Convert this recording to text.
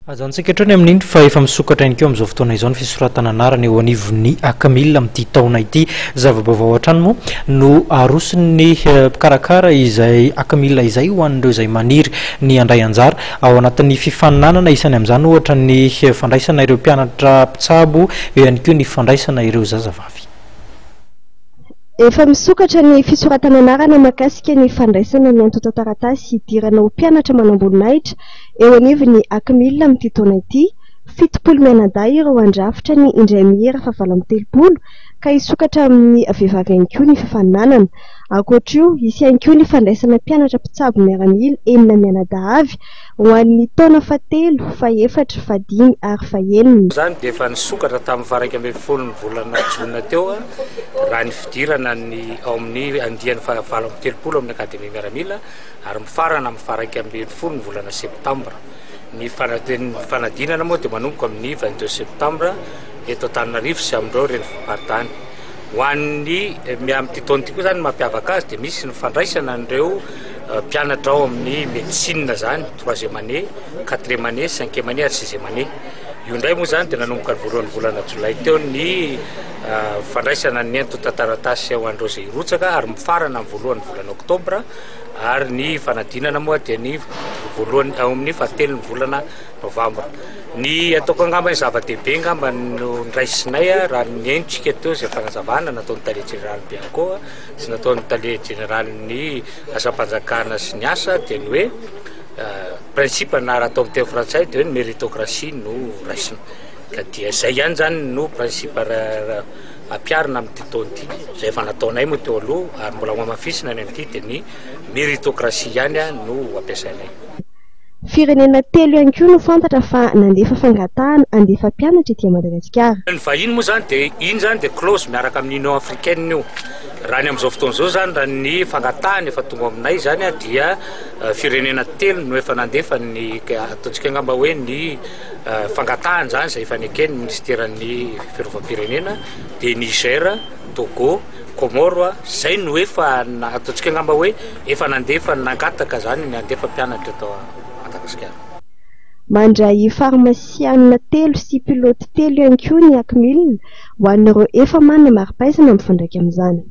Ajanontsika hatrany amin'iny fa efa misokatra ihany koa amin'izao fotoana izao ny fisoratana anarana eo anivon'ny Acmil amin'ity taona ity. Zava-baovao hatrany moa no aroson'ny mpikarakara izay Acmil izay ho an'ireo izay maniry ny handray anjara ao anatin'ny fifaninanana. Isany amin'izany ohatra ny fandraisana ireo mpianatra mpitsabo, eo ihany koa ny fandraisana ireo zazavavy. Efa misokatra ny fisoratana anarana mahakasika ny fandraisana ny antontan-taratasy hidirana ho mpianatra manamboninahitra eo anivon'ny Acmil amin'ity taona ity. 70 mianadahy ireo handrafitra ny indray mihira faha-38 ka hisokatra amin'ny vehivavy ihany koa ny fifaninanana. Ankoatra io, hisy ihany koa ny fandraisana mpianatra mpitsabo miaramila enina mianadahy avy ho an'ny taona fahatelo, fahefatra, fahadimy ary fahenina. Izany dia efa nisokatra tamin'ny faha-11 ny volana jona teo raha ny fidirana ny ao amin'ny andiany faha-38 amin'ny Akademia Miaramila ary mifarana amin'ny faha-11 ny volana septambra. Ny fanadinana moa dia manomboka amin'ny 22 septambra eto Antananarivo sy amin'ireo renivohi-paritany. Ho an'ny amin'ity taona ity koa izany ny mampiavaka azy dia misy ny fandraisana an'ireo mpianatra ao amin'ny médecine izany, troisième année, quatrième année, cinquième année ary sixième année. Io indray moa izany dia nanomboka ny voalohan'ny volana jolay teo ny fandraisana ny antontan-taratasy ho an'ireo izay hirotsaka ary mifarana amin'ny voalohan'ny volana oktobra ary ny fanadinana moa dia ny voalohany ao amin'ny fahatelon'ny volana novambra. Ny ataoko angamba ny zava-dehibe angamba no nraisinay raha ny henontsika teo izay fanazavana nataon'ny tale jeneralin'ny Bianco sy nataon'ny tale jeneralin'ny asam-panjakana sy ny asa dia ny hoe principe na raha atao amin'ny teny frantsay dia hoe ny méritocratie no raisina. Ka dia izay ihany izany no principe ampiharina amin'ity taona ity, izay efa nataonay moa teo aloha ary mbola hohamafisina ny amin'ity dia ny méritocratie ihany no ampiasainay. Firenena telo ihany koa no fantatra fa nandefa fangatahana handefa mpianatra ety Madagasikara. Ny vahiny moa izany dia iny izany dia clause miaraka amin'ny Union africaine io. Raha ny amin'izao fotoana izao izany raha ny fangatahana efa tonga aminay izany dia firenena telo no efa nandefa ny ataontsika angamba hoe ny fangatahana izany izay efa neken'ny minisiteran'ny fiarovam-pirenena dia Niger, Togo, Comores, izay no efa ataontsika angamba hoe efa nandefa nangataka izany ny handefa mpianatra eto Madagasikara. Mandray farmasianina telo sy pilote telo ihany koa ny Acmil ho an'ireo efa manana mari-pahaizana mifandraika amin'izany.